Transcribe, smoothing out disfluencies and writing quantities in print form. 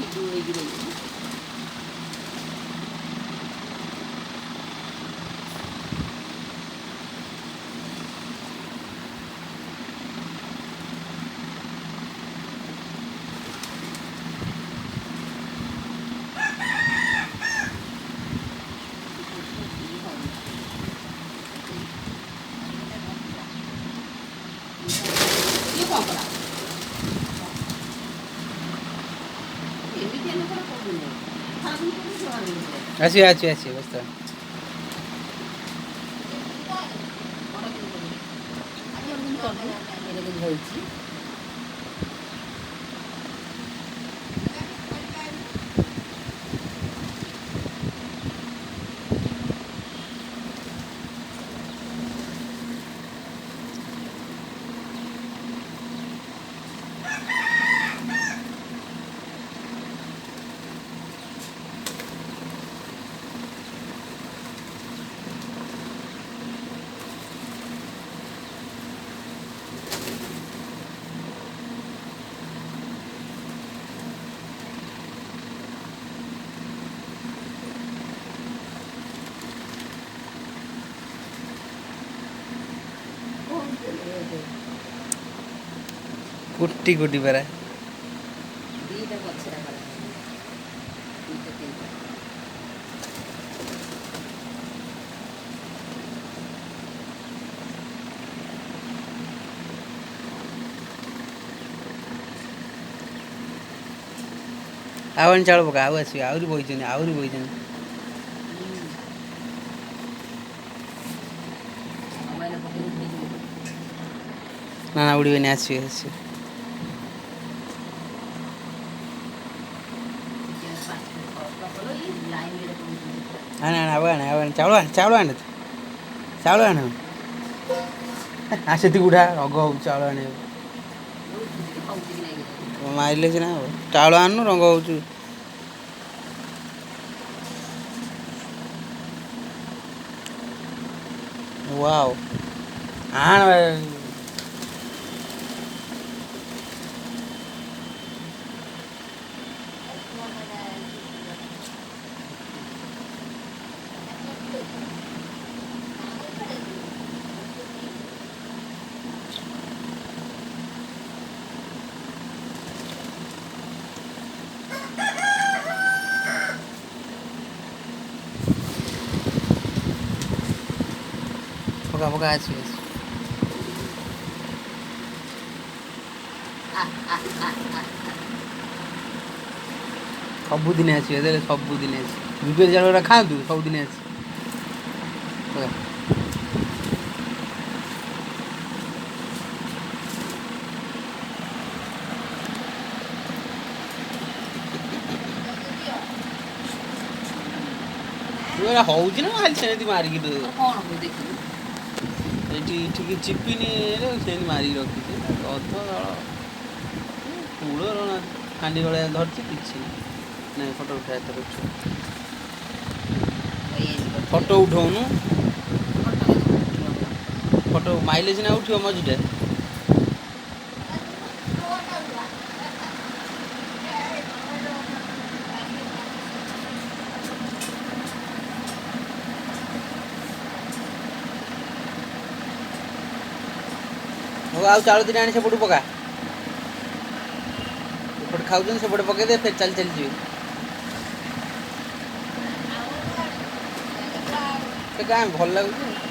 ଚିଟୁ ହେଇକି ରହିଛି। ଇଏ କଣ କଲା? ଏମିତି ହେଲେ କଣ କହୁନି, ସାରାଦିନ କହୁଛି। ଆସିବେ, ଆସିବେ, ଆସିବେ, ବ୍ୟସ୍ତ। ଧରିଛି। କୋଟି କୋଟି ପରା। ଦିଟା ଗଛରେ କରା, ଦିଟା ତିନିଟା। ଆଉ ଆଣି ଚାଉଳ ପକା, ଆଉ ଆସିବେ, ଆହୁରି ବଇଛନ୍ତି, ଆହୁରି ବଇଛନ୍ତି। ମୋବାଇଲ ପକେଇ ଉଠେଇଯିବ। ନା ନା, ଉଡ଼ିବେନି, ଆସିବେ, ଆସିବେ। ଆଣେ, ଆଣେ, ଆଉ ଆଣେ, ଆଉ ଆଣେ, ଚାଉଳ ଆଣେ, ଚାଉଳ ଆଣେ, ଚାଉଳ ଆଣେ। ଆ, ସେତିକି ଉଠା, ରଗ ହେଉଛି ଚାଉଳ ଆଣିବାକୁ। ମାରିଲେ ସିନା ହବ। ଚାଉଳ ଆଣୁନୁ, ରଙ୍ଗ ହେଉଛି। ୱାଓ, ଆଣ। ପକା, ପକା, ଆସିବେ, ଆସିବେ। ସବୁଦିନ ଆସିବେ, ଦେଲେ ସବୁଦିନ ଆସିବେ। ବିପିଏଲ୍ ଚାଉଳ ଖାଆନ୍ତୁ, ସବୁଦିନ ଆସିବେ। ପକା। ଏଗୁଡ଼ା ହଉଛି ନା ଖାଲି ସେମିତି ମାରିକି କଣ ହବ ଦେଖିଲୁ। ଏଇଠି ଠିକ ଚିପିନି, ସେମିତି ମାରିକି ରଖିଛି। ଅଧ ଦଳ କୂଳ ହାଣ୍ଡି ଭଳିଆ ଧରିଛି, କିଛି ନାଇଁ। ଫଟୋ ଉଠା, ଏଥର ଉଠ। ଫଟୋ ଉଠଉନୁ? ଫଟୋ ମାଇଲେ ସିନା ଉଠିବ ମଝିଟା। ହଉ, ଆଉ ଚାଉଳ ଦିଟା ଆଣି ସେପଟୁ ପକା। ଏପଟେ ଖାଉଛନ୍ତି, ସେପଟେ ପକେଇଦେ, ଫେର ଚାଲି ଚାଲି ଯିବେ। ସେ କାଁ ଭଲ ଲାଗୁଛି।